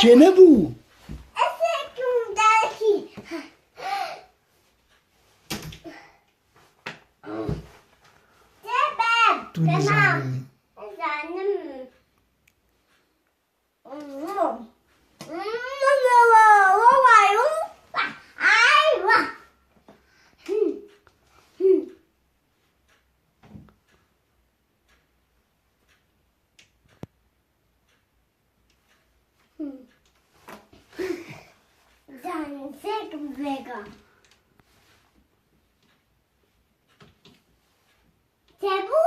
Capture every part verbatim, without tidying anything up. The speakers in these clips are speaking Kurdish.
Çênebû. Ez ê kum derkî. Sebeb. Tu Tamam. Nizanî. Zanim. Danizek vega. Çêbû.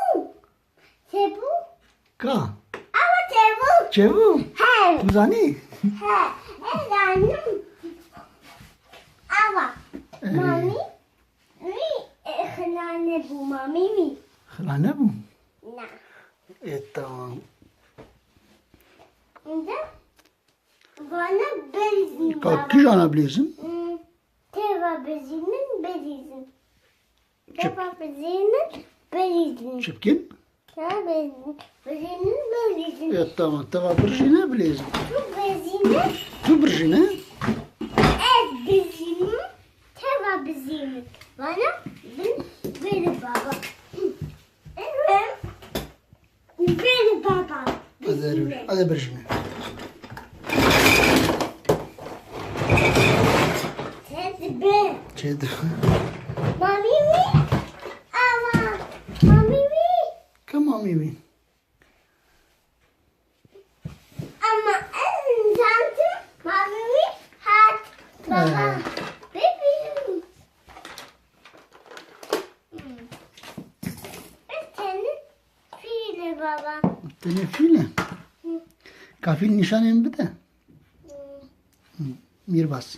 Çêbû. Ka? Awa çêbû. Çêbû? He. Tu zanî? He. Ez zanim. Awa. Ee. Mamî. Wî, e, xilane bû, mamî wî. Xilane bû? Na. E, tamam. Înca vana bilîzin. Ka baba. Kîjan e bilîzin? Hmm, teva bilîzin, bilîzin. Çi? Teva bilîzin, bilîzin. Çi bikin? Teva bilîzin, bilîzin, bilîzin. E, tamam, teva birjîne bilîzin. Tu bilîzin. Tu birjîne. Ez bilîzin, teva bilîzin. Vana bin, bin baba. Evet. Bêrî baba. Hadi, hadi birjîne. Çêdibe. Çêdibe. Mamî wî? Ama mamî wî? Ke mamî wî? Ama ez zanim mamî wî hat. Baba. He. Bibînim. Hmm. Ez tenê fîl e baba. Tenê fîl e? Hı. Ka fîl nîşanê min bide. Hı. Hı. Mîrbas.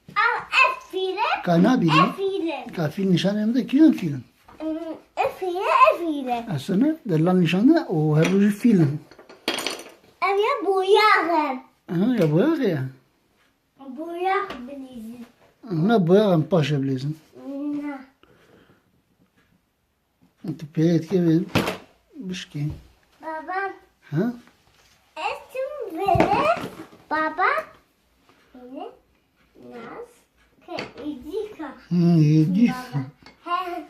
Ev, ev fîl e. Ka nabînî? Ev fîl e. Ka fîl nîşanê min bide, kîjan fîl in? Hı, ev fîl e, ev fîl e. Ez sana delal nîşan de, o her du jî fîl in. Ev ya boyax e. Aha, ya boyax e. Boyax bilîzin. Na boyax em paşê bilîzin. Na. Tu pêlê dikê vê bişkî. Baba. Ha? Ez çûm vêrê. Baba. Yine nas. Ke êdî ka. Hı, êdî. Baba. He.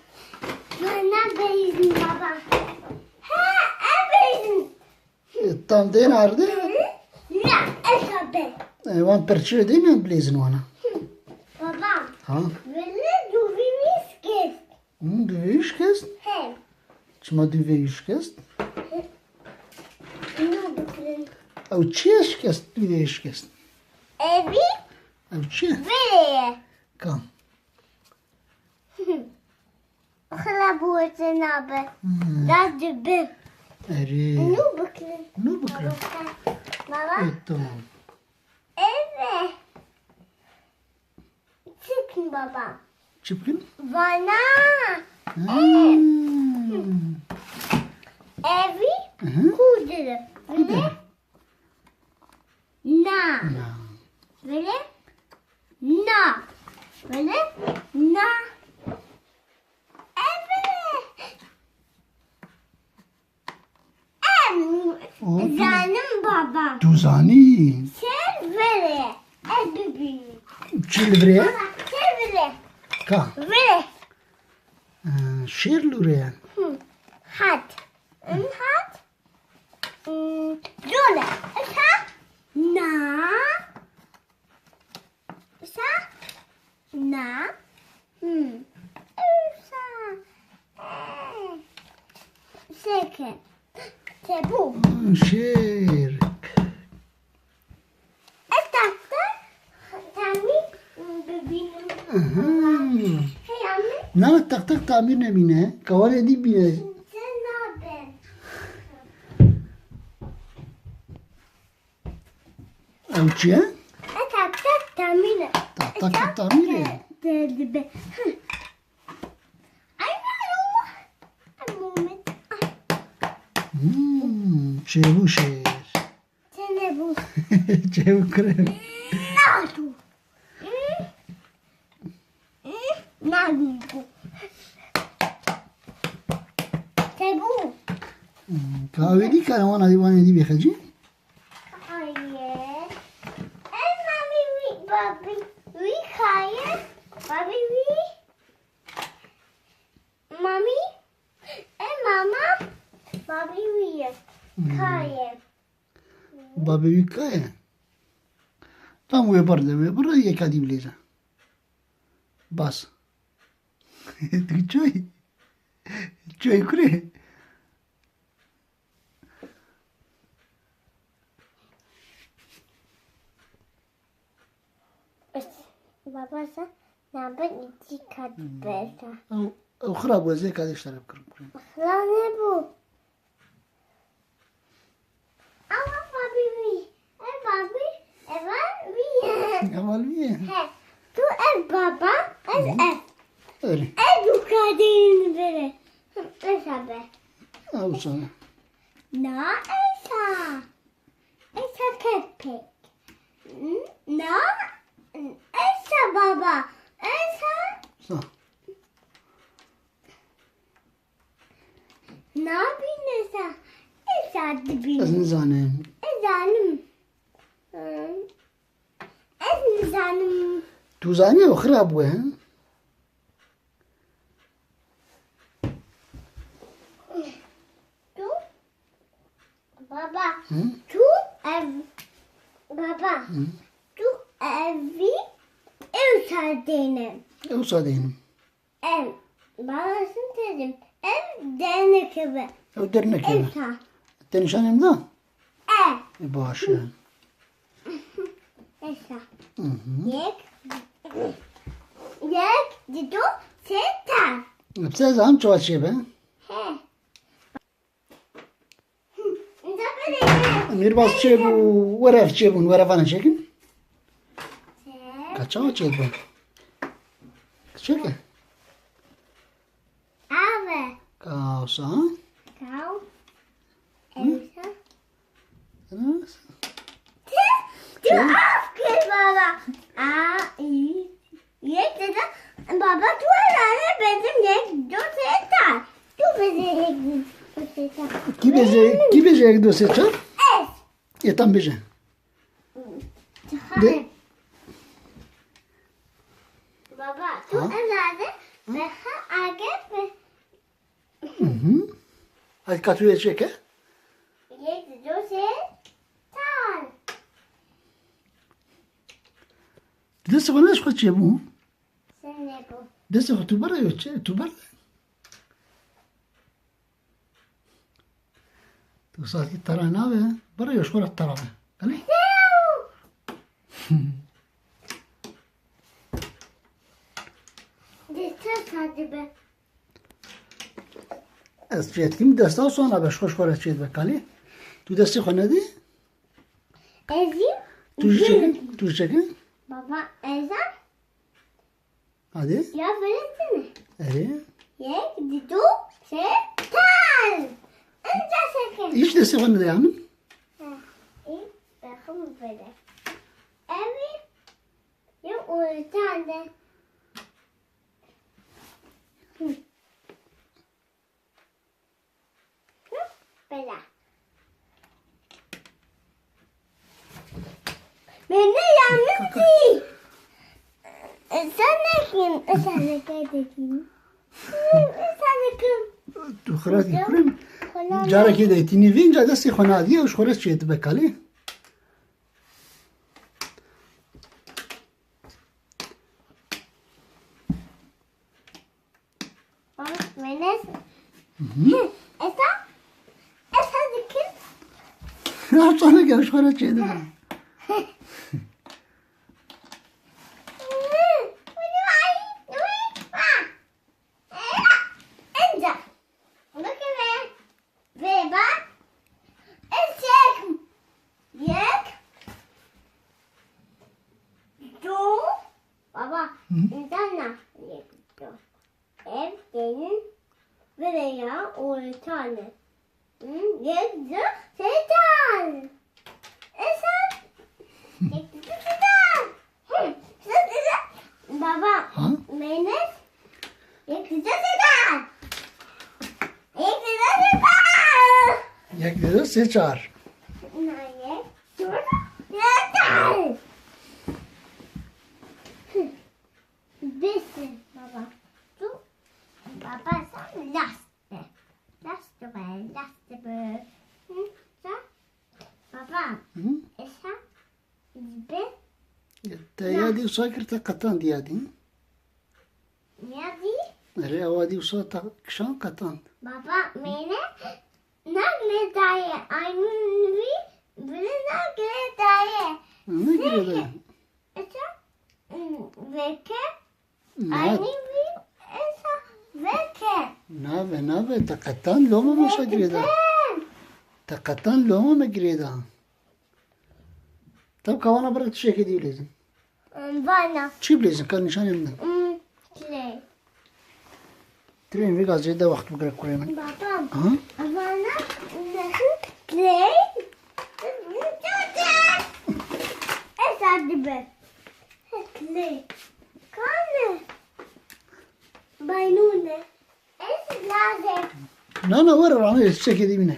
Bana bilîzin baba. He, ev bilîzin. E, tam tên ardê? Na, ez a be. E, wan pirçê dê me bilêzin wana. Baba. Ha? Vele duvî wî şikest. Hı, duvê wî şikest? He. Çima duvê wî şikest? Nu bikirin. Ew çi ye şikest, duvê wî şikest? Evî? Ew çi ye? Vele ye. Kam? Xila bû te nabe. Hmm. Da dibe. Erê. Nu bikirin. Nu bikirin. Baba. E, tamam. Evet. Çıkın baba. Çıkın? Vana. Hmm. Evi. Hı hı. Kudur. Kudur. Böyle. Na. Na. Böyle. Na. Böyle. Na. Evet. Em, O, tu, zanim baba. Tu zanî? Ser vere. Ez bibînim. Çi li virê? Baba, ser vere. Ka? Vere. Ee, şêr li virê ye. Hı. Hat. Em hat. Hmm, dole. Esa. Na. Sa. Na. Hmm. Sa. Eh. Seke. Tebu. Hmm, şêr. Ez tahta. Tamî bibînim. Aha. Hey, anne. Na, tak tak tamîr nebîne. Kawanê dî bîne. Sen nabe. Ew çi ye? E, tak tak tamîr e. Tak tak tamîr e. Te dibe. Hı. Ay, ay, ay. Ay, moment. Ay. Hmm, çêbû şêr. Çênebû. Çêbû kurê. Nadu. Nadu. Çêbû. Hmm, ka wê dî kare wana dî wanê dî bêxe cî? Hayır. Babî wî kaye. Babî wî. Mamî. E mama. Babî wî ye. Hmm. Kaye. Babî wî kaye. Tam wê bir de wê bir yeka dî bilêze. Bas. Tu çay. Çay kurê. Baba sen nabe iki kat beta. Ew, ew xira bû, ez ê kadê şeref kirim kurê. Xira nebû. Ama babî wî. Ev babî, ev wî ye. Ev wî ye. He. Tu ev baba, ez ev. Öyle. Ev du kadên bere. Esa be. Ew sana. Na esa. Esa köpek. Na esa baba. Esa. Sa. Nabîne sa. Esa dibîne. Ez nizanim. Ez zanim. Ez nizanim. Tu zanî ew xira bûye, he? Tu, baba, Hı? tu ev, baba, Hı? tu evî ew sadêne. Ew sadêne. Ev, bana şunu dedim. Ev dernek evi. Ew dernek evi. Esa. Te nîşanê min da? E. E, baş e. Esa. Hı hı. Yek. Yek, dido, sê, çar. Hepsi ez am çawa çêbe? He. Mîrbas çêbû, were ev çêbûn, were vana çêkin. Çek. Ka çawa çêdibe? Çêke? Ave. Ka wisa, ha? Kaw. Hı? Ewsa. Hı? Tu, tu Çek. Af kir baba. A, iyi. Yek dedi, baba, tu herhalde bizim yek dosyayı tak. Tu bize yek dosyayı tak. Kî bêje, kî bêje yek dosyayı tak? Ez. E, tam bêje. Çaxay. De- Baba, tu Ha? herhalde Hı? meha agir mi? Hı hı. Hadi katı üye çeke. Yek dosyayı tak. Destê xwe ne ji xwe çêbû? Sen ne bu? Destê xwe tu bere yo çê, tu bere. Tu saetî tera nabe, bere yo ji xwe re tera be. Belê? Destê sade be. Ez çêdikim, desta wisa nabe, ji xwe ji xwe re çêdibe kalî. Tu destê xwe nedî? Ez ê Tu ji çekin, tu ji çekin. Baba, ez a. Hadi. Ya Filistin. Erê. Yek, dido, sê, tal. Inca çekin. Hiç destê xwe nedî ya min. Ha, ê, bexim bide. Evi, ya ortanda. Hı. Bela. Beni yalnız değil. Sen de kim? Sen de kim? Sen de kim? Tu xira dî kurim. Carekê de tînî vînca destê xwe nadiye û ji xwe re çêdibe kalê. Menes. Hı hı. Esa, esa dikin. Ya sana gel şöyle çeydin. Enca. Bakın be. Ve bak. Eşek. Yek. Do. Baba. Hı. Neden ne? Yek. Do. Ev senin buraya ortanı. Hı, yek, dört, sekiz. E sen? Yek, dört, sekiz. Hı, sekiz. Baba, Ha? Menes, yek, dört, sekiz. Yek, dört, sekiz. Yek, dört, sekiz. Ne, yek, dört, sekiz. Ya dî wisa kir te qetand ya dî. Niye dî? Erê ewa dî wisa te kişand qetand. Baba, mene nagre daye. Aynı vi bile nagre daye. Ne girê daye? Esa, veke. Aynı vi esa veke. Nave, nave, te qetand loma me wisa girê da. Te qetand loma me girê da. Tabi kawana bira tiştekê dî bilêzin. Vana. Çi bilêzin, ka nîşanê min de. Hmm, Tirên vê gazê de wext bigire kurê min. Babam. Aha. Vana, tirên. Esa dibe. Tirên. Kane. Baynûne. Ez lazim. Na, na, were rane, ez çekê dî bîne.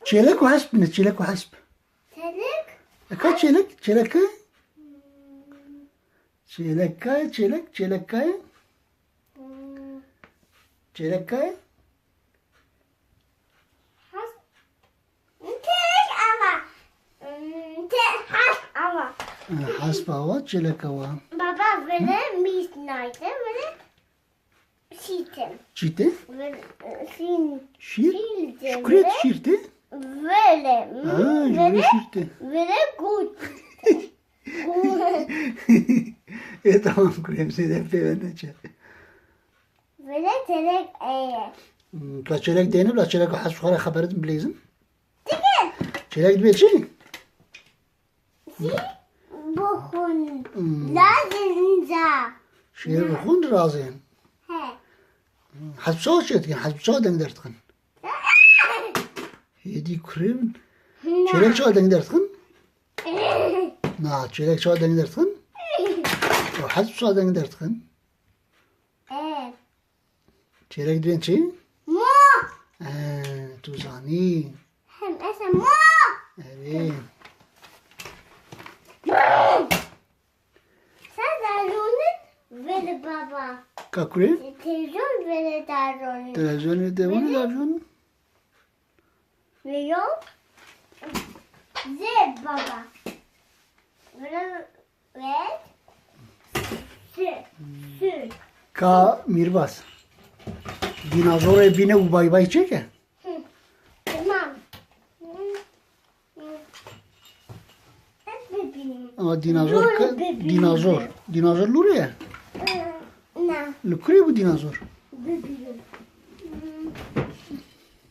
Çêlek û hesp bîne, çêlek û hesp. Çêlek? E, ka çêlek? Çêlek e? Çêlek ka ye? Çêlek, çêlek ka ye? Hmm. Çêlek ka ye? Has-, hmm, çêlek ama. Hmm, çê-, has ama. E, hasp awa, çêlek awa. Baba, böyle mis naydı, böyle Şîr tê. Çî tê? Ve-, şîr. Şîr? Şîr tê. Şükret şîr tê? Vele. Ha, vele, jûrê şîr tê. Vele gut. Ê, tamam, kurê min, sê de pê ve neçe. Vele çêlek eye. Hmm, ka çêlek dêne, bila çêlek hesp xwe re xeber din bilêzin. Çêlek dibê çi? Şîr bixwin. Hmm. Lazim inca. Şîr bixwin razên. He. Hesp çawa çê dikin? Hesp çawa deng derdixin? Hêdî kurê min. Na. Çêlek çawa deng derdixin? Na, çêlek çawa deng derdixin? Û hesp çawa deng derdixin? Ev. Çêlek dibên çi? Mo. Ee, tu zanî. Hem esa mo. Erê. Sen dajonit veli baba. Ka kurê? Televizyon veli dajonit. Televizyonê de veli dajon. Ve yok. Zê baba. Ve, ve sü, sü. Ka Mîrbas. Dînazorê bîne û bay bay çêke? Hı. Tamam. Hı, hı. Hep bibînim. Ama dînazor Lûrê ke-, bibînim. Dînazor. Dînazor lûrê ye? Hı, na. Li kurê bû dînazor? Bibînim. Hı.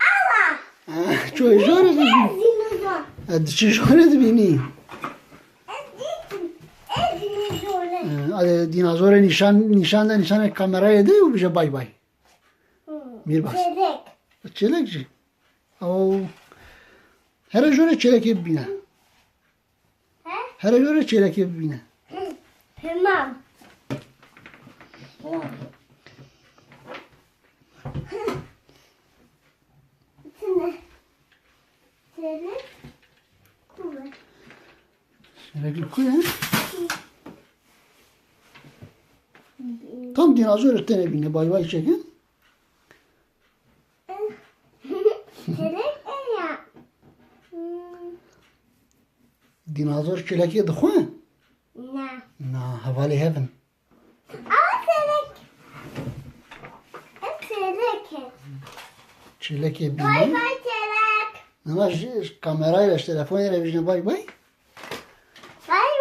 Allah! Ha, ço jor e dibînî. Dinozor. Ha, diçe jor e dibînî. Ez dîtim. Ez dinozor e. Ha, hadi dinozorê nîşan, nîşan de, nîşanê kamerayê de û bije bay bay. Hı. Mîrbas. Çêlek. Çêlek jî. Aw. Here jor e çêlekê bibîne. He? Here jor e çêlekê bibîne. Tamam. Çêlek. Çêlek li ku ye? Tam dînazor tenê bîne, bay bay çekin. Çêlek eya. Hmm. Dînazor çêlekê dixwe? Na. Na, hevalê hev in. Ama çêlek. Ev çêlek e. Çêlekê bîne. Bay bay çêlek. Ama ji, ji kamerayê re, ji telefonê re bijne bay bay.